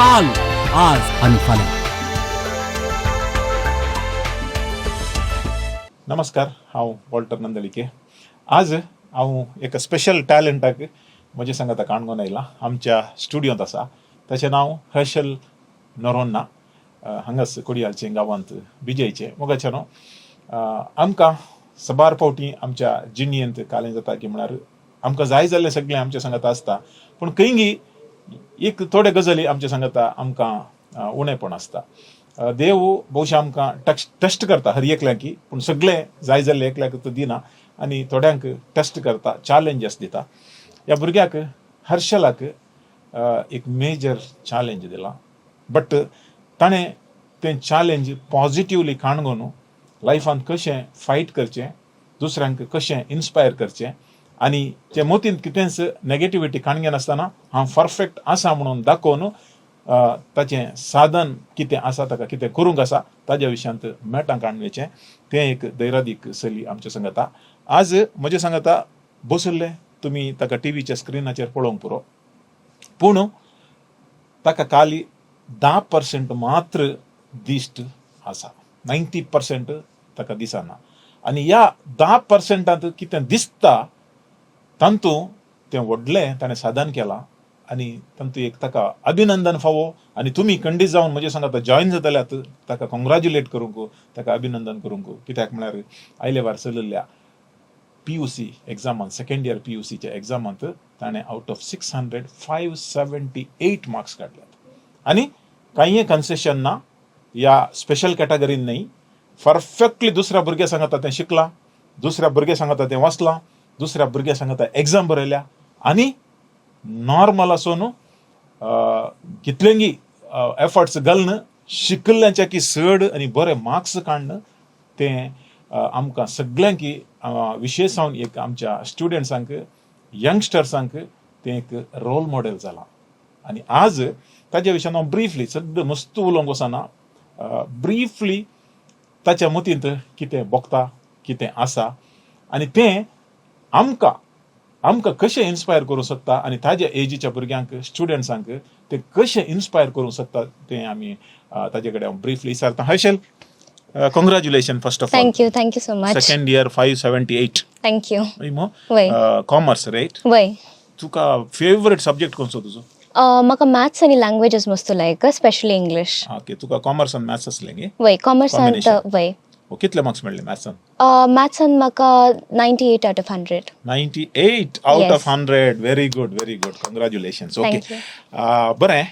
काल, आज आनी फाल्यां. नमस्कार, हांव वॉल्टर नंदलिके. आज हांव एक स्पेशल टॅलंटाक म्हजे सांगाता काणकोण आयला. आमच्या स्टुडियोंत आसा. ताचें नांव हर्शल नोरोन्ना. हांगाच कोडियालचे गांवांत विजयचे मोगाचे न्हू. आमकां सबार फावटी आमच्या जिणयेंत कालें जाता की म्हळ्यार आमकां जाय जाल्लें सगळें आमच्या सांगाता आसता, पूण खंयगी एक थोड्यो गजाली आमच्या सांगाता आमकां उणेपण आसता. देव भोवशा आमकां टेस्ट करता हर एकल्याकी, पूण सगळें जाय जाल्लें एकल्याक तो दिना आनी थोड्यांक टेस्ट करता, चॅलेंजस दिता. ह्या भुरग्याक हर्शलाक एक मेजर चॅलेंज दिला, बट ताणें तें चॅलेंज पॉजिटिवली काणगोन लायफांत कशें फायट करचें, दुसऱ्यांक कशें इन्स्पायर करचें आनी ते मोतींत कितेंच नेगेटिविटी काणगे नासतना हांव परफेक्ट आसा म्हणून दाखोवन ताचें साधन कितें आसा, ताका कितें करूंक आसा, ताज्या विशयांत मेटां काडण्याचें तें एक धैर्यादीक चली आमच्या सांगाता आज म्हजे सांगाता बसल्लें. तुमी ताका टिवीच्या स्क्रिनाचेर पळोवंक पुरो, पूण ताका खाली 10% मात्र दिश्ट आसा. 90% ताका दिसना आनी ह्या 10%ांत कितें दिसता तांतूं तें व्हडलें ताणें साधन केलां आनी तातूंत एक ताका अभिनंदन फावो. आनी तुमी खंडीत जावन म्हजे सांगाता जॉयन जातल्यात ताका कॉंग्रॅच्युलेट करूंक, ताका अभिनंदन करूंक. कित्याक म्हळ्यार आयले वार चलिल्ल्या पीयूसी एग्जामांत, सेकंड इयर पीयूसीच्या एग्जामांत ताणें out of 600 578 marks काडल्यात आनी कांय कन्सेशन ना या स्पेशल कॅटेगरीन न्हय. परफेक्टली दुसऱ्या भुरग्या सांगाता तें शिकलां, दुसऱ्या भुरग्या सांगाता तें वाचलां, दुसऱ्या भुरग्या सांगाता एग्जाम बरयल्या आनी नॉर्मल आसून कितलेंगी एफर्ट्स घालून शिकल्ल्यांच्या की चड आनी बरे मार्क्स काडून तें आमकां सगल्यांकी, विशेश जावन एक आमच्या स्टुडंट्सांक, यंगस्टर्सांक तें एक रोल मॉडेल जालां. आनी आज ताज्या विशयान हांव ब्रिफली, सद्दां मस्त उलोवंक वचना, ब्रिफली ताच्या मतींत कितें भोगता, कितें आसा आनी तें आमकां कशें इन्स्पायर करूंक शकता आनी ताज्या एजीच्या भुरग्यांक, स्टुडंट्सांक ते कशें इन्स्पायर करूंक शकता, तें आमी ताजे कडेन हांव ब्रिफली विचारता. Harshal, congratulation first of all. Thank you, thank you so much. Second year, 578. Thank you. वय. Commerce, right? वय. तुका फेवरेट सब्जेक्ट कोणचो तुजो? म्हाका मॅथ्स आनी लँग्वेजीस मस्त लायक, स्पेशली इंग्लीश. ओके, तुका कॉमर्स आनी मॅथ्स आसलें गे? वय, कॉमर्सांत. Combination. वय. कितले मार्क्स मेळ्ळे मॅथ्सान? मॅथ्सान म्हाका 98 out of 100. 98 out Yes. of 100. Very good, very good. Congratulations. Okay. Thank you. बरें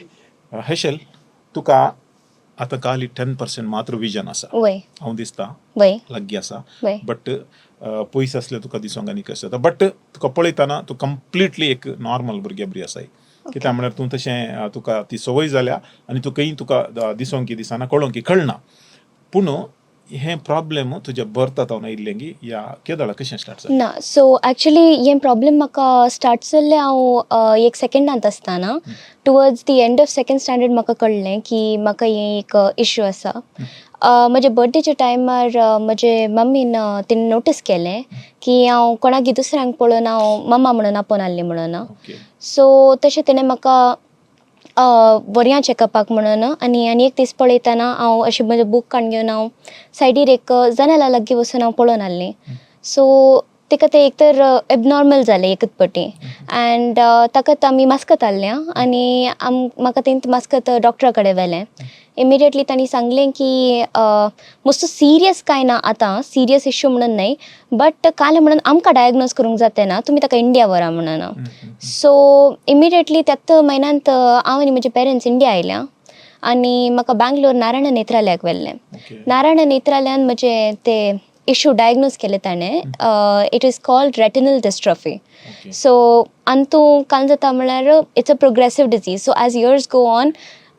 हर्शल, तुका आतां खाली 10% मात्र विजन आसा. वय. हांव दिसता लागीं आसा. वय. बट पयस आसले तुका दिसोंक आनी कशें जाता, बट तुका पळयतना तूं कंप्लिटली एक नॉर्मल भुरग्या बरी आसाय. कित्याक म्हळ्यार तूं तशें तुका ती संवय जाल्या आनी तूं खंय तुका दिसोंक की दिसना, कळोंक की कळना. पूण हें प्रॉब्लेम तुज्या बर्था जावन आयिल्लें की या केदळा कशें स्टार्ट जालें? ना, सो एक्चुली हें प्रॉब्लेम म्हाका स्टार्ट जाल्लें हांव एक सेकंडांत आसतना. Towards the end of second standard म्हाका कळ्ळें की म्हाका हें एक इश्यू आसा. म्हज्या बर्थडेच्या टायमार म्हजे मम्मीन तिणें नोटीस केलें की हांव कोणाक दुसऱ्यांक पळोवन हांव मम्मा म्हणून आपोवन आहली म्हणून. सो तशें तिणें म्हाका व्हरया चॅकअपाक म्हणून. आनी आनी एक दीस पळयतना हांव अशें म्हजें बूक काडून घेवन हांव सायडीर एक जनेला लागीं वचून हांव पळोवन आहलें. सो तिका तें एक तर एबनॉर्मल जालें एकच पटी एंड ताका आमी मास्कत हाडलें आनी म्हाका तें मास्कत डॉक्टरा कडेन व्हेलें. इमिडिएटली तांणी सांगलें की मस्त सिरियस कांय ना, आतां सिरियस इश्यू म्हणून न्हय, बट काल म्हणून आमकां डायग्नोज करूंक जाता ना, तुमी ताका इंडिया व्हरा म्हणून. सो इमिडिएटली त्याच म्हयन्यांत हांव आनी म्हजे पेरंट्स इंडिया आयल्या आनी म्हाका बँगलोर नारायण नेत्रालयाक व्हेल्लें. नारायण नेत्रालयान म्हजे ते इश्यू डायग्नोज केले ताणें. It is called retinal dystrophy. So Antu काल जाता म्हळ्यार it's a progressive disease, so as years go on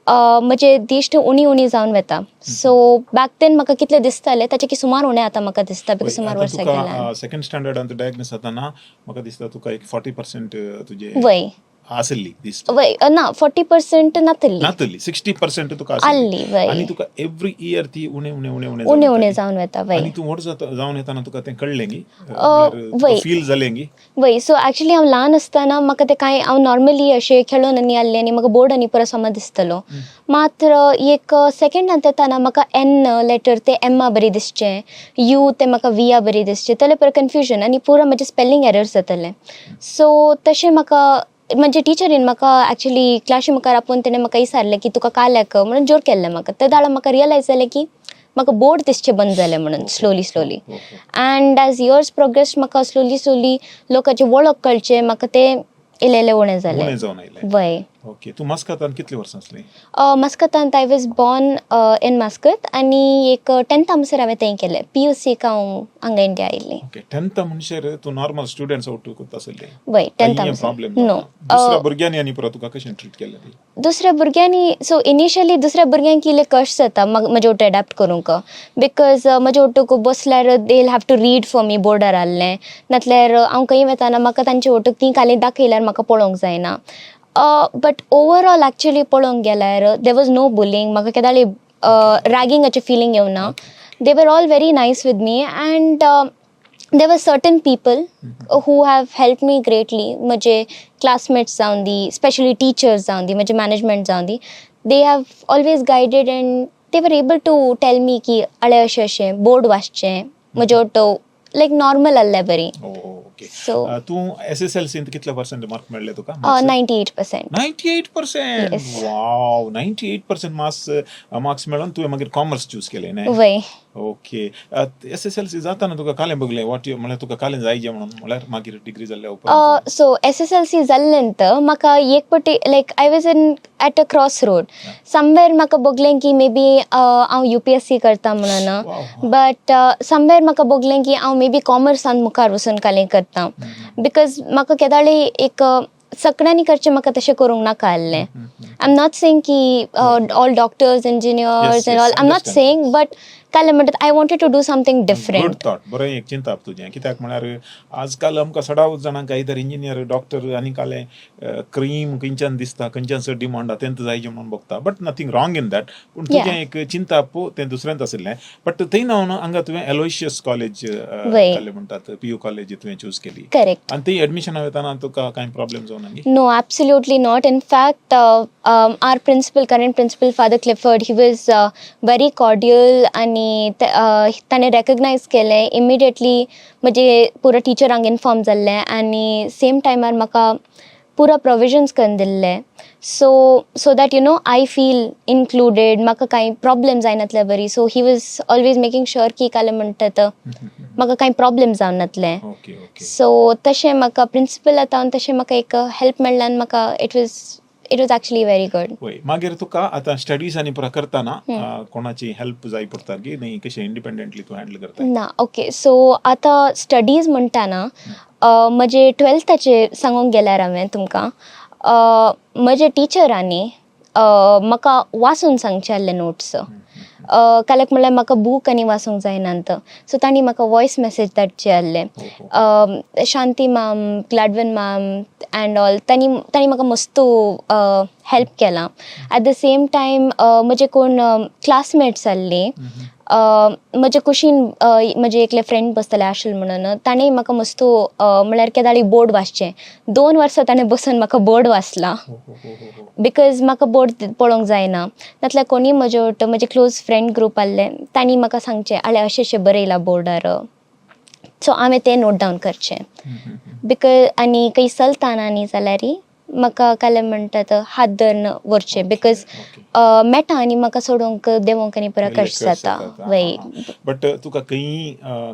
म्हजे दिश्ट उणी उणी जावन वता. सो बॅक then म्हाका कितलें दिसतालें, ताचे की सुमार उणें आतां म्हाका दिसता, because सुमार वर्सां गेल्या. तुका सेकंड स्टँडर्डांत डायग्नोस जाताना म्हाका दिसता तुका एक 40% तुजे वय. आसली दिश्ट? वय, ना, 40% नातली. नातली, 60% तुका आसली, वय. आनी तुका एवरी इयर ती उणे उणे उणे उणे उणे जावन उणे येताली. जावन वता, वय. आनी तूं व्हड जावन येताना तुका तें कळ्ळें गी? वय. फील जालें गी? वय, सो एक्चुअली हांव ल्हान आसतना म्हाका तें कांय, हांव नॉर्मली अशें खेळून आनी आसलें आनी म्हाका बोर्ड आनी परत समज दिसतलो. मात्र एक सेकंडान येताना म्हाका एन लेटर ते एम्मा बरी दिसचें, you ते म्हाका विया बरी दिसचें, जाल्यार परत कन्फ्युजन आनी पुरो म्हजें स्पेलिंग एरर्स जातलें. सो तशें म्हाका म्हजे टिचरीन म्हाका एक्चुअली क्लासी मुखार आपोवन तेणें म्हाका विचारलें की तुका काल्याक म्हणून जोर केल्लें म्हाका. ते दाडा म्हाका रियलायज जालें की म्हाका बोर्ड दिसचें बंद जालें म्हणून slowly slowly. And as years progress म्हाका स्लोली स्लोली लोकांची वळख कळचें, म्हाका ते इल्लें इल्लें उणें जालें. उणें जावन आयलें. वय. ओके, तूं मस्कतान कितली वर्सां आसली? मस्कतांत I was born in Muscat आनी एक टेंथा म्हणसर हांवें थंय केलें. पीयूसीक हांव हांगा इंडिया आयिल्ली. ओके, टेंथा म्हणसर तूं नॉर्मल स्टुडंट्स आवट करता आसली? वय, टेंथा. प्रॉब्लेम? नो. दुसऱ्या भुरग्यांनी आनी परत तुका कशें ट्रीट केलें ती? दुसऱ्या भुरग्यांनी, सो इनिशियली दुसऱ्या भुरग्यांक इल्लें कश्ट जाता म्हजे वटेन एडॅप्ट करूंक, because म्हजे ओटूक बसल्यार they have to read for me बोर्डार आहलें, नातल्यार हांव खंय वताना म्हाका तांचे ओटूक ती काली दाखयल्यार म्हाका पळोवंक जायना. बट ओवरऑल एक्चुअली पळोवंक गेल्यार there was no bullying. म्हाका केदाळी रॅगिंगाचें फिलींग येवना. They were all very nice with me and there were certain people who have helped me greatly. म्हजे क्लासमेट्स जावन दी, स्पेशली टिचर्स जावन दी, म्हजे मॅनेजमेंट जावन दी, they have always guided and they were able to tell me की अळे अशें अशें board वाचचें, म्हजे ऑटो लायक नॉर्मल आहल्या बरी. ओके. So- तूं एसएसएलसींत कितले पर्संट मार्क मेळ्ळे तुका? 98%. 98%? Yes. Wow, 98% marks मेळून तुवें मागीर कॉमर्स चूज केलें न्ही? वय. ओके, एसएसएलसी जाताना तुका कालें बगलें what म्हळ्यार तुका कालें जायजें म्हणून, म्हळ्यार मागीर डिग्री जाल्ल्या उपरांत? सो एसएसएलसी जाल्ले नंतर म्हाका एक पटी like I was in at a cross road somewhere. म्हाका बगलें की मे बी हांव यूपीएससी करता म्हणून, बट समवेर म्हाका बगलें की हांव मे बी कॉमर्सान मुखार वचून कालें करता, because म्हाका केदाळी एक सगळ्यांनी करचें म्हाका तशें करूंक नाका आहलें. I am not saying की all doctors, engineers and all, I am not understand. Saying, but कालें म्हणटात, I wanted to do something good different. Thought. बरें एक चिंताप तुजें, कित्याक म्हळ्यार आजकाल आमकां सडावत जाणांक आयदर इंजिनियर, डॉक्टर आनी कालें क्रीम खंयच्यान दिसता, खंयच्यान चड डिमांड आहा तेंच जायजें म्हणून बगता, but nothing wrong in that. पूण तुजें एक चिंताप तें दुसरेंच आशिल्लें. बट थंय ना हांगा तुवें एलोशियस कॉलेज कालें म्हणटात पीयू कॉलेज तुवें चूज केली. करेक्ट. आनी थंय एडमिशन वताना तुका कांय प्रॉब्लेम जावना गी? No, absolutely not. In fact, our principal, current principal, Father Clifford, he was very cordial आणि ताणें रेकग्नायज केलें इमिडिएटली. म्हजे पुरो टिचरांक इन्फॉर्म जाल्लें आनी सेम टायमार म्हाका पुरो प्रोविजन्स करून दिल्ले, so that I feel included, म्हाका कांय प्रॉब्लेम जायनातले बरी. So he was always making sure की कालें म्हणटात म्हाका कांय प्रॉब्लेम जावनातले. ओके ओके सो तशें म्हाका प्रिंसिपल आतां तशें म्हाका एक हेल्प मेळ्ळा आनी म्हाका it was actually very good. वय, मागीर तुका आतां स्टडीज आनी पुरा करतना कोणाची हेल्प जाय पडटा की न्ही, कशें इंडिपेंडंटली तूं हँडल करता? ना, ओके, सो आतां स्टडीज म्हणटाना म्हजे ट्वेल्थाचे सांगूंक गेल्यार हांवें तुमकां म्हजे टिचरांनी म्हाका वाचून सांगचें आहलें नोट्स. काल्याक म्हणल्यार म्हाका बूक आनी वाचूंक जायना, सो तांणी म्हाका वॉयस मॅसेज धाडचे आहले. शांती ma'am, Gladwin ma'am and all, तांणी तांणी म्हाका मस्त हेल्प केलां. एट the same time म्हजे कोण क्लासमेट्स आहलीं, म्हजे कुशीन म्हजे एकले फ्रेंड बसताले आशल म्हणून, ताणें म्हाका मस्त म्हळ्यार केदाळी बोर्ड वाचचें. 2 वर्सां ताणें बसून म्हाका बोर्ड वाचला, because म्हाका बोर्ड पळोवंक जायना. नातल्यार कोणीय म्हजे वट म्हजे क्लोज फ्रेंड ग्रूप आहले, तांणी म्हाका सांगचें, आळे अशें अशें बरयलां बोर्डार, सो हांवें तें नोट डावन करचें. Because आनी खंय चलताना न्ही जाल्यार म्हाका कालें म्हणटात हात धरून व्हरचें, because मेटा आनी म्हाका सोडूंक देंवोंक आनी पुरो कश्ट जाता, वय. बट तुका खंय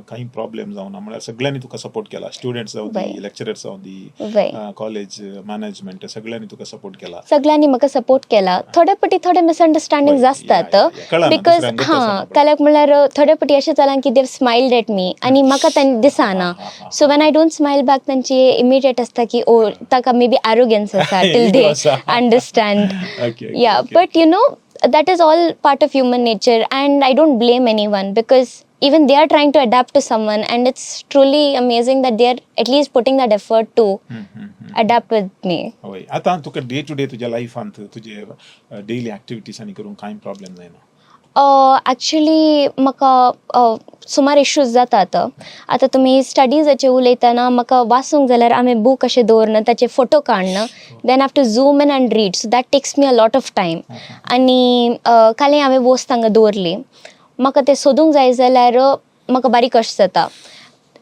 कांय प्रॉब्लेम जावना, म्हळ्यार सगळ्यांनी तुका सपोर्ट केला, स्टुडंट्स जावं दी, लेक्चरर्स जावं दी, कॉलेज मॅनेजमेंट, सगळ्यांनी तुका सपोर्ट केला? सगळ्यांनी म्हाका सपोर्ट केला. थोडे पटी थोडे मिसअंडरस्टँडींग आसतात, because हां, काल्याक म्हणल्यार थोडे पटी अशें जालां की देव स्मायल्ड एट मी आनी म्हाका तांणी दिसना. So when I don't smile back, तांची इमिडिएट आसता की ओ, ताका मे बी एरोगन्स आसा till they understand. Yeah, but that is all part of human nature and I don't blame anyone because Even they are trying to adapt to someone, and it's truly amazing that they are at least putting that effort to adapt with me. हय, आतां तुका day two day तुज्या लायफांत तुजे daily activities आनी करूंक कांय problem जायना? एक्चुली म्हाका सुमार इश्यूज जातात. आतां तुमी स्टडीजाचे उलयतना, म्हाका वाचूंक जाल्यार हांवें बूक अशें दवरन ताचे photo काडन, then have to zoom in and read, so that takes me a lot of time. आनी कालय हांवें वस्त हांगा दवरली, म्हाका तें सोदूंक जाय जाल्यार म्हाका बारीक कश्ट जाता.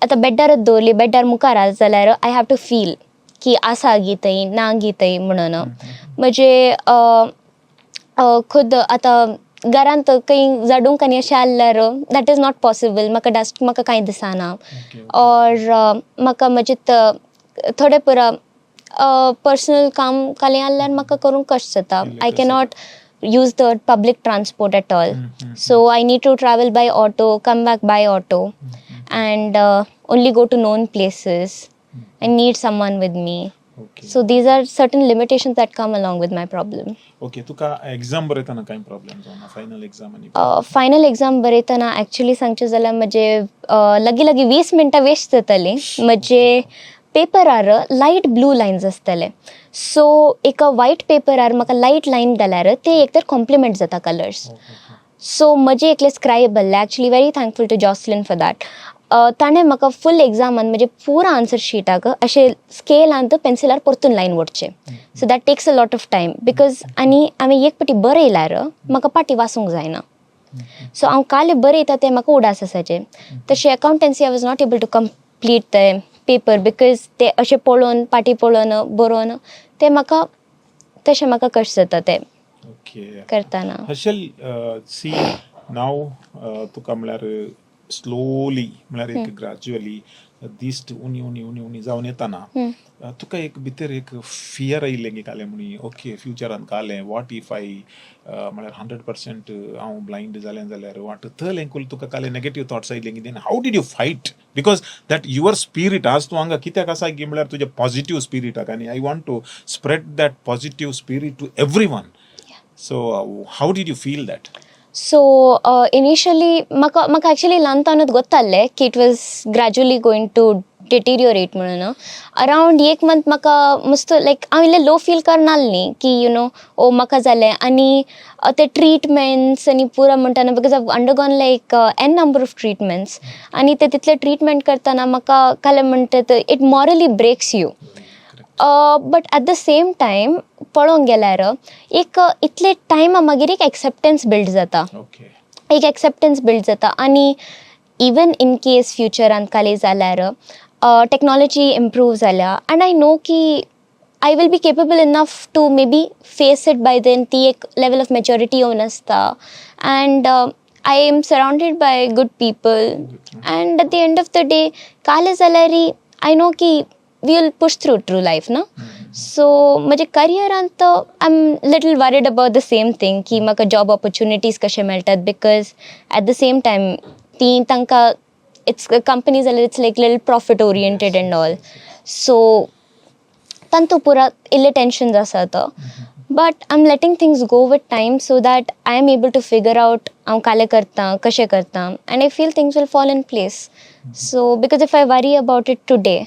आतां बेड्डारच दवरली, बेड्डार मुखार आसा जाल्यार I have to feel की आसा गी थंय, ना गी थंय म्हणून. म्हणजे खुद आतां घरांत खंय झाडूंक आनी अशें आहल्यार that is not possible. म्हाका डस्ट, म्हाका कांय दिसना. ऑर म्हाका म्हजे थोडे पुरा पर्सनल काम कालें आहल्यार म्हाका करूंक कश्ट जाता. I cannot use the public transport at all, so I need to travel by auto, come back by auto, and only go to known places. I need someone with me. Okay So these are certain limitations that come along with my problem. Okay, तुका exam बरयतना कांय problem जावना, final exam आनी? Final exam बरयतना actually सांगचें जाल्यार म्हजे लागीं लागीं 20 मिनटां वेस्ट जातालीं. म्हजे पेपरार लायट ब्लू लायन्स आसताले, सो एका वायट पेपरार म्हाका लायट लायन घाल्यार ते एक तर कॉम्प्लिमेंट जाता कलर्स. सो म्हजे एकले स्क्रायब आहले, actually very thankful to Jocelyn for that, ताणें म्हाका फूल एग्जामान म्हजे पुरा आन्सर शिटाक अशें स्केलान पेन्सिलार परतून line ओडचें. So that takes a lot of time because आनी हांवें एक पाटी बरयल्यार म्हाका पाटी वाचूंक जायना, सो हांव काल बरयता तें म्हाका उडास आसाचें. तशें accountancy, I was not able to complete the paper because ते अशें पळोवन, पाटी पळोवन बरोवन ते म्हाका तशें म्हाका कश्ट जाता ते करतना. हर्षल, सी नाव तुका म्हळ्यार स्लोली, म्हळ्यार एक ग्रॅज्युअली दिश्ट उणी उणी उणी उणी जावन येताना तुका एक भितर एक फियर आयिल्लें की कालें म्हणी, ओके, फ्युचरान कालें what if I म्हळ्यार 100% हांव ब्लायंड जालें जाल्यार वाट तलें कुल तुका कालें नेगेटीव थॉट्स आयिल्लें की? Then how did you fight? Because that your spirit, आज तूं हांगा कित्याक आसा की म्हळ्यार तुजें पॉझिटीव स्पिरिटाक, आनी I want to spread that positive spirit to everyone. So how did you feel that? So initially म्हाका एक्चुली ल्हानपणांत गोत्ताल्लें की it was gradually going to deteriorate म्हणून. अरावंड एक मंथ म्हाका मस्त लायक हांव इल्लें लो फील करनासली की you know ओ म्हाका जालें आनी ते ट्रिटमेंट्स आनी पुरो म्हणटाना, because I undergone like n number of treatments, आनी ते तितले ट्रिटमेंट करतना म्हाका कालें म्हणटा, it morally breaks you. But at the same time पळोवंक गेल्यार एक इतले टायमा मागीर एक एक्सेप्टन्स बिल्ड जाता. एक एक्सेप्टन्स बिल्ड जाता आनी इवन इन केस फ्युचरान काले जाल्यार टॅक्नॉलॉजी इम्प्रूव जाल्या आनी I know की I will be capable enough to maybe face it by then. ती एक लेवल ऑफ मॅच्युरिटी येवन आसता and I am surrounded by good people, and at the end of the day काले जाल्यार I know की we will push through through life ना. So म्हजे करियरांत I am little worried about the same thing की म्हाका job opportunities कशे मेळटात, because at the same time ती तांकां it's company जाल्यार it's like little profit oriented and all, so तांतू पुरा इल्लें टेंशन्स आसा. But I am letting things go with time so that I am able to figure out हांव कालें करता, कशें करता, and I feel things will fall in place. So because if I worry about it today,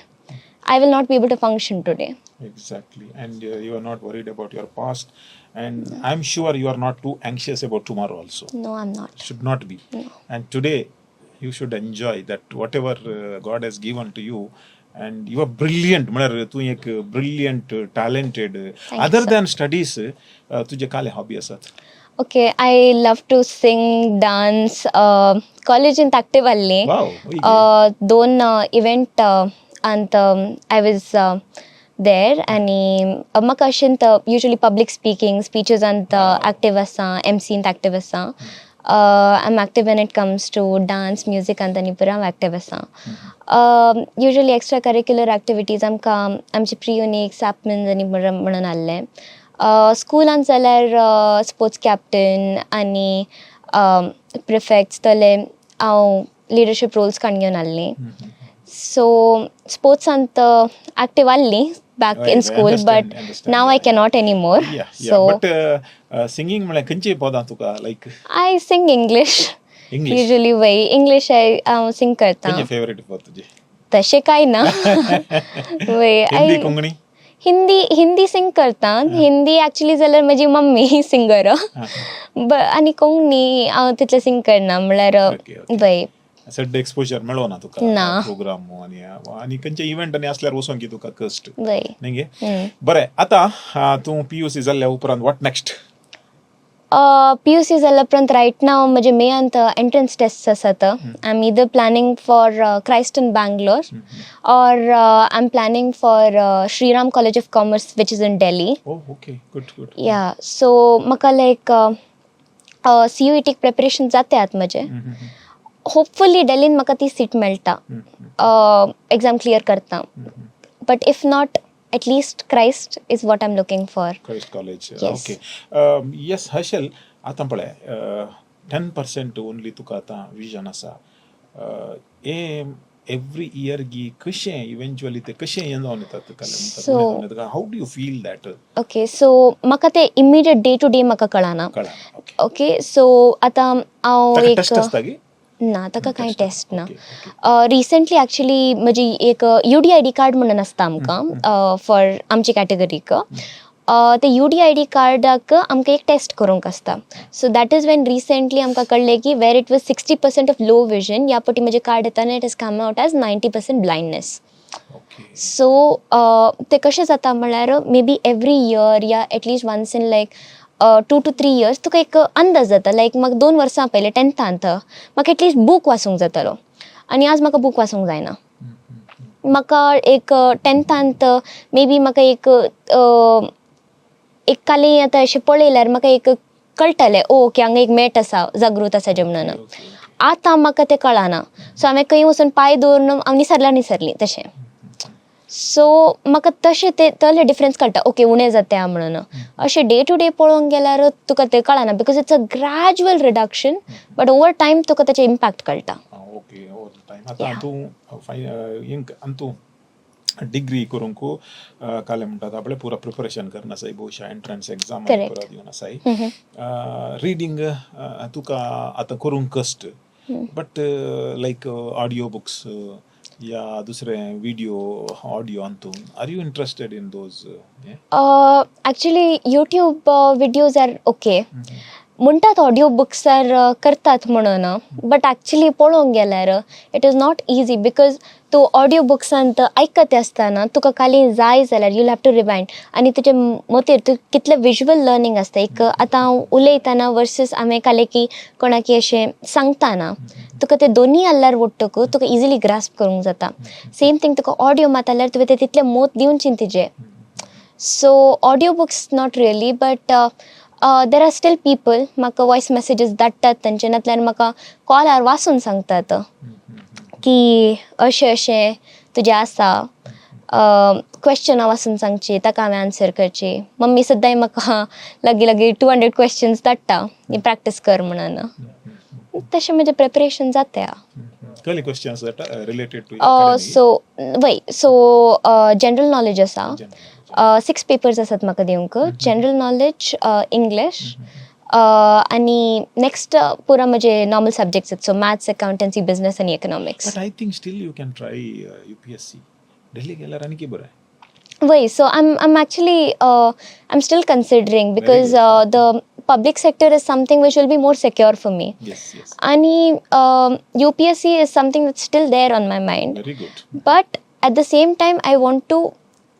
I will not be able to function today. Exactly. And you are not worried about your past. And I'm sure you are not too anxious about tomorrow also. No, I am not. Should not be. And today, you should enjoy that whatever God has given to you. And you are brilliant. म्हळ्यार तूं एक brilliant, talented. You, Other sir. Than studies, तुजे काले hobby आसात? Okay, I love to sing, dance. कॉलेजींत active आहली. दोन event अंत I was there आनी म्हाका अशेंत युजली पब्लीक स्पिकींग, स्पिचीसांत एक्टीव आसा, एमसींत एक्टीव आसा. I am active when it comes to dance, म्युजिकांत आनी पुरा हांव एक्टीव आसा. युजली एक्स्ट्रा करिक्युलर एक्टिविटीज आमकां आमचे प्री युनीक, सॅपमन्स आनी म्हणून आहलें. स्कुलान जाल्यार स्पोर्ट्स कॅप्टन आनी प्रिफेक्ट्स तले हांव लिडरशीप रोल्स काडून घेवन आहली. सो स्पोर्ट्सांत एक्टीव आहली back in school, but now I cannot anymore. So but singing म्हळ्यार खंयची पदां तुका लायक? I sing English. English? Usually वय, इंग्लीश हांव सिंग करता. खंयचे फेवरेट फॉर तुजे? तशें कांय ना वय. Hindi, I Konkani? Hindi, Hindi Singh करता. हिंदी एक्चुअली जाल्यार म्हजी मम्मी सिंगर. आनी कोंकणी हांव तितलें सिंग करना म्हणल्यार. Okay, okay. वय. सड्डे एक्सपोजर मेळना तुका? ना. प्रोग्राम आनी आनी खंयचे इव्हेंट आनी असल्यार वचोंक की तुका कश्ट. वय. न्ही गे? बरें, आतां तूं पीयूसी जाल्ल्या उपरांत what next? PUC जाल्या उपरांत रायट नाव म्हजे मेयांत एंट्रन्स टेस्ट आसात. I am either planning for Christ in Bangalore or I am planning for Shri Ram College of Commerce, which is in Delhi. Oh, okay, good good. या, so म्हाका लायक सीयूईटीक preparation जाता आतां म्हजें. Hopefully डेलीन म्हाका ती seat मेळटा, exam clear करता, but if not, at least Christ is what I am looking for. Christ college. Yes. Okay, yes. Harshal, आतां पळय, 10% ओनली तुका आतां विजन आसा. हे एवरी इयर गी कशें इवेंच्युअली ते कशें हें जावन येता तुका? How do you feel that? Okay, so म्हाका ते इमिडिएट डे टू डे म्हाका कळना. कळना, ओके. ओके, सो आतां हांव ताका एक टेस्ट आसता की? ना, ताका कांय टेस्ट ना. Okay. Recently actually म्हजी एक यूडीआयडी कार्ड म्हणून आसता आमकां फॉर आमचे कॅटेगरीक. ते यूडीआयडी कार्डाक आमकां एक टेस्ट करूंक आसता. So that is when recently आमकां कळ्ळें की where it was 60% of low vision, ह्या पटी म्हजें कार्ड येताना it is come out as 90% blindness. So ते कशें जाता म्हळ्यार may be every year या at least once in like 2 to 3 years तुका एक अंदाज जाता. लायक म्हाका 2 वर्सां पयलें टेंथांत म्हाका एटलिस्ट बूक वाचूंक जातालो आनी आज म्हाका बूक वाचूंक जायना. म्हाका एक टेंथांत मे बी म्हाका एक एक काली आतां अशें पळयल्यार म्हाका एक कळटालें, ओ ओके, हांगा एक मेट आसा, जागृत आसा जें म्हणून. आतां म्हाका तें कळना. सो हांवें खंय वचून पांय दवरून हांव निसरल्यार निसरली तशें. सो म्हाका तशें ते तसले डिफरन्स कळटा, ओके, उणें जाता म्हणून. अशें डे टू डे पळोवंक गेल्यार तुका तें कळना because it's a gradual reduction, but over time तुका तेचे इम्पॅक्ट कळटा. Okay, over time. आतां तूं फाय इंक आनी तूं डिग्री करूंक काले म्हणटात आपले पुरा प्रिपरेशन करना आसाय, बहुशा एंट्रन्स एग्जाम पुरा दिवन आसाय. रिडींग तुका आतां करूंक कश्ट, बट लायक ऑडियो बुक्स या दुसरे विडियो ऑडियो अंतून, are you interested in those? Actually, YouTube videos are okay म्हणटात, ऑडियो बुक्सार करतात म्हणून, बट ॲक्च्युली पळोवंक गेल्यार it is not easy because तूं ऑडियो बुक्सांत आयकत आसतना तुका खाली जाय जाल्यार you have to rewind आनी तुजे मतीर तूं कितलें विज्युअल लर्नींग आसता. एक आतां हांव उलयतना वर्सीस हांवें कालें की कोणाकी अशें सांगतना तुका ते दोनी आहल्यार वडटकूच तुका इजिली ग्रास्प करूंक जाता. सेम थींग, तुका ऑडियो मात जाल्यार तुवें ते तितलें मोत दिवचें तिजें. So audio books not really, but there are still people म्हाका वॉयस मॅसेजीस धाडटात तांचे, नातल्यार म्हाका कॉलार वाचून सांगतात की अशें अशें तुजें आसा, क्वेश्चनां वाचून सांगची, ताका हांवें आन्सर करची. मम्मी सद्दांय म्हाका लागीं लागीं 200 क्वेश्चन्स धाडटा, ही प्रॅक्टीस कर म्हणून. तशें म्हजें प्रिपरेशन जाता. कसले क्वेश्चन्स रिलेटेड टू? सो वय, सो जनरल नॉलेज आसा. सिक्स पेपर्स आसात म्हाका दिवंक, जनरल नॉलेज, इंग्लीश आनी नेक्स्ट पुरा म्हजे नॉर्मल सब्जेक्ट्स आहेत, सो मॅथ्स, अकाउंटन्सी, बिझनेस आनी economics. But I think still you can try UPSC. Delhi गेल्यार आनी की बरें. वय, so I'm actually I'm still considering because good. The public sector is something which will be more secure for me. Yes yes आणि UPSC is something that's still there on my mind. Very good. But at the same time, I want to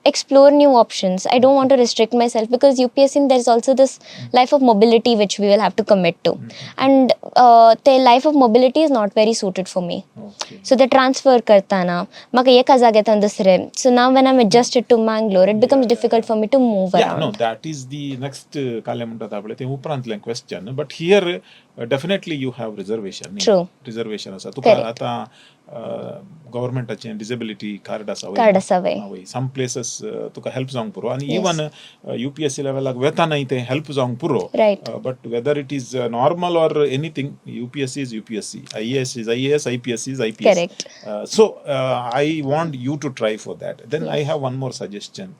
explore new options. I don't want to restrict myself because UPSC, there's also this life of mobility which we will have to commit to, and the life of mobility is not very suited for me. Okay so ते transfer करताना म्हाका एका जाग्यान दुसरे, so now when I'm adjusted to Mangalore, it becomes difficult for me to move Yeah, no, around. That is the next काले म्हणटात आपले ते उपरांतलें question, but here definitely you have reservation. True. Reservation आसा तुका. Correct. आतां गव्हर्मेंटाचें disability card आसा. Card आसा, वय. वय, सम प्लेसीस तुका हेल्प जावंक पुरो आनी इवन यूपीएससी लेवलाक वेतानाय तें हेल्प जावंक पुरो. But whether it is normal or anything, UPSC is UPSC, IAS is IAS, IPS is IPS. Correct. So I want you to try for that. Then I have one more suggestion.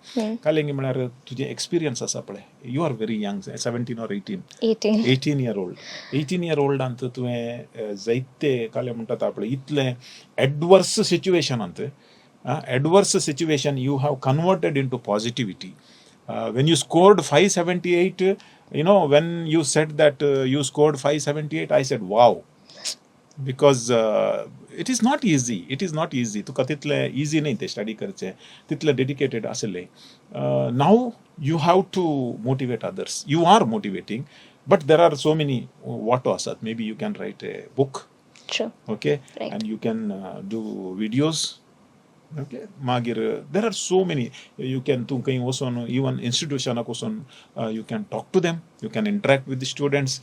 कालेंगी म्हळ्यार तुजें experience आसा पळय, you are very young, 17 or 18? 18. 18 year old. 18 year ओल्डांत तुवें जायते, काले म्हणटात पळय, इतलें adverse सिच्युएशनांत, adverse situation you have converted into positivity. When you scored 578, when you said that you scored 578, I said, "Wow," because it is not easy. It is not easy. तुका तितलें easy न्ही तें study करचें, तितलें dedicated आसलें. Now you have to motivate others. You are motivating, but there are so many वाटो आसात. Maybe you can write a book. True. Okay. Right. And you can do videos, okay? मागीर there are so many, you can, तूं खंय वचोन, even इन्स्टिट्युशनाक वचोन you can talk to them, you can interact with the students,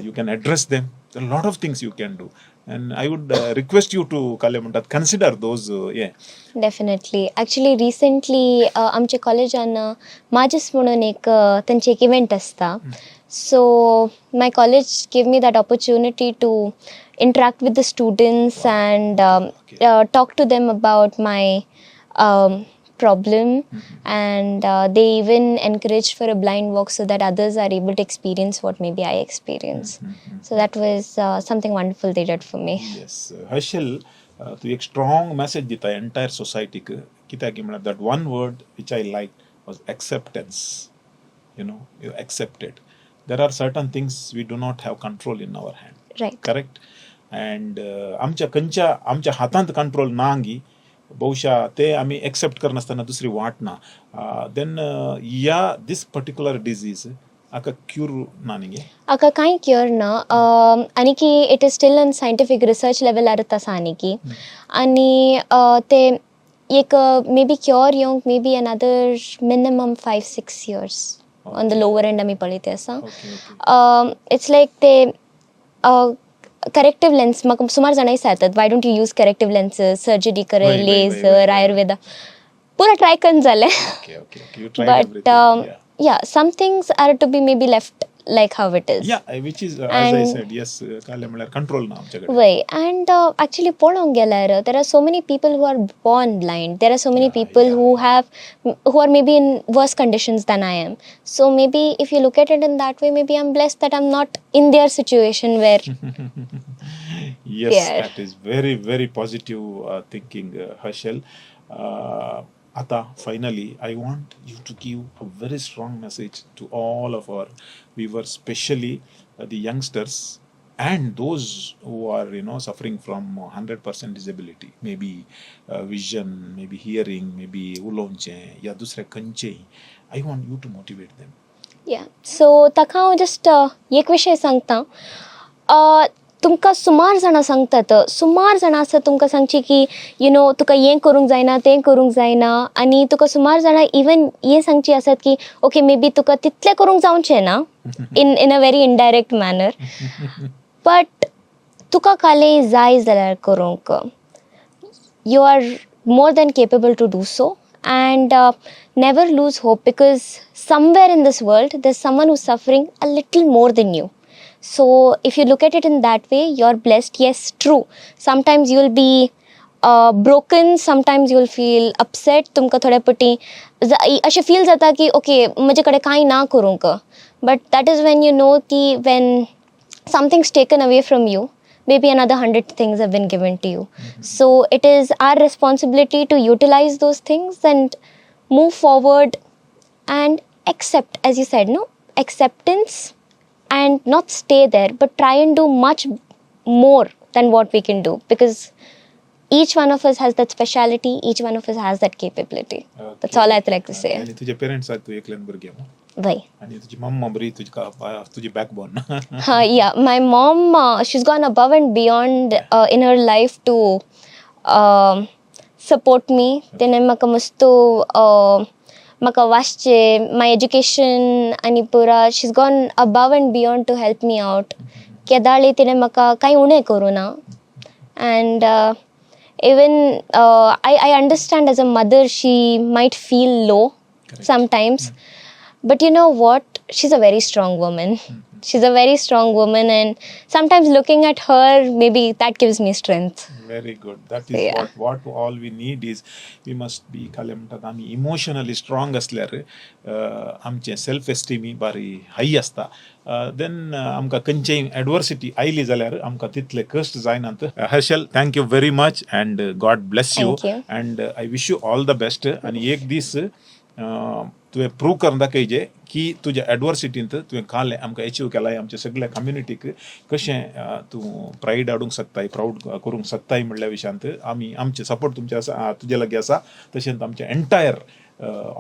you can address them. Lot of things you can do, and I would request you to, काले म्हणटात, consider those हें. Definitely. Actually recently आमच्या कॉलेजान माजिस म्हणून एक तेंचे एक event आसता. So my college give me that opportunity to interact with the students and talk to them about my problem, and they even encouraged for a blind walk so that others are able to experience what maybe I experience. So that was something wonderful they did for me. Yes, Harshal, तूं एक strong message दिता entire सोसायटीक, कित्याक म्हळ्यार that one word which I like was acceptance. You accepted there are certain things we do not have control in our hand. Correct. And आमच्या खंयच्या आमच्या हातांत कंट्रोल ना गी, बहुशा ते आमी एक्सेप्ट करनासतना दुसरी वाट ना. देन या दीस पर्टिक्युलर डिजीज हाका क्यूर ना न्ही गे? हाका कांय क्युअर ना आनी की it is still in scientific research लेवलारच आसा. आनी की आनी ते एक मे बी क्युअर येवंक maybe another minimum 5-6 years on the lower end आमी पळयते आसा. ओके ओके it's like ते करेक्टिव्ह लेन्स, म्हाका सुमार जाणां विचारतात, "Why don't you use corrective lenses, surgery करे, वय, वय, वय, लेझर, वय. आयुर्वेदा?" पुरा ट्राय करून जालें. Okay, you try. But yeah, some things are to be maybe left like how it is. Yeah, which is, as I said, yes, काले म्हळ्यार control ना आमच्या कडेन. वय, अँड एक्चुअली पळोवंक गेल्यार there are so many people who are born blind. There are so many people who have who are maybe in worse conditions than I am. So maybe if you look at it in that way, maybe I am blessed that I am not in their situation where they are. That is very, very positive thinking, Harshal. आता finally, I want you to give a very strong message to all of our viewers, especially the youngsters and those who are suffering from 100% disability, maybe vision, maybe hearing, maybe उलोवचें या दुसरें खंयचेंय. I want you to motivate them. या, so ताका हांव just एक विशय सांगता. तुमकां सुमार जाणां सांगतात, सुमार जाणां आसात तुमकां सांगची की you know तुका हें करूंक जायना, तें करूंक जायना. आनी तुका सुमार जाणां इवन हें सांगची आसात की okay, may be तुका तितलें करूंक जावचें ना, in a very indirect manner. But तुका कालें जाय जाल्यार करूंक, you are more than capable to do so, and never lose hope, because somewhere in this world there's someone who's suffering a little more than you. So if you look at it in that way, you're blessed. Yes, true, sometimes you'll be broken, sometimes you'll feel upset, तुमकां थोड्या पटी अशें feel जाता की okay, म्हजे कडेन कांय ना करूंक. But that is when you know की when something's taken away from you, maybe another 100 things have been given to you. So it is our responsibility to utilize those things and move forward and accept, as you said, no, acceptance, and not stay there, but try and do much more than what we can do, because each one of us has that speciality, each one of us has that capability. That's all I'd like to say. आनी तुजे पेरंट्साक तूं एकल्यान भुरगें मू? वय. आनी तुजी मम्मा बरी तुजी तुजी backbone. Yeah, my mom, she's gone above and beyond in her life to support me. तिणें म्हाका मस्त म्हाका वाचचें, my education आनी पुरा, she's gone above and beyond to help me out. केदाळी तिणें म्हाका कांय उणें करूं ना. And Even I understand as a mother she might feel low sometimes, but you know what, she's a very strong woman. She's a very strong woman, and sometimes looking at her, maybe that gives me strength. Very good. That is what all we need is we must be खाले म्हणटात आमी emotionally strong आसल्यार आमचें self esteem बारी हाय आसता. देन आमकां खंयचेय adversity आयली जाल्यार आमकां तितले कश्ट जायनात. Harshal, thank you very much and God bless you. Thank you. And I wish you all the best. आनी एक दीस तुवें प्रूव करून दाखयजे की तुज्या एडवर्सिटींत तुवें कालें आमकां एचीव केलां. आमच्या सगळ्या कम्युनिटीक कशें तूं प्रायड हाडूंक शकताय, प्रावड करूंक शकताय म्हणल्या विशयांत आमी आमचे सपोर्ट तुमचे आसा, तुजे लागीं आसा. तशेंच आमचे एंटायर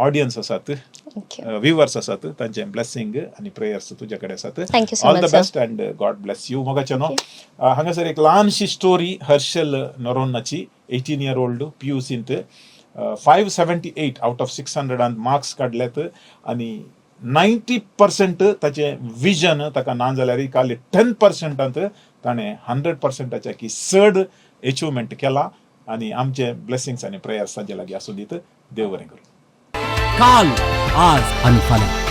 ऑडियन्स आसात, Thank you. Viewers आसात, तांचे ब्लेसिंग आनी प्रेयर्स तुज्या कडेन आसात. Thank you so all the much, sir. Best and God bless you. मोगाचेनो, हांगासर एक ल्हानशी स्टोरी हर्षल नोरोन्नाची. 18 इयर ओल्ड, पीयूसींत 578 out of 600 marks काडल्यात आनी 90% ताचें विजन ताका ना जाल्यार काल 10%ांत ताणें 100%ाच्या की चड एचिवमेंट केला. आनी आमचे ब्लेसिंग्स आनी प्रेयर्स तांचे लागीं आसूं दीत. देव बरें करूं. काल, आज आणि फाल्यां.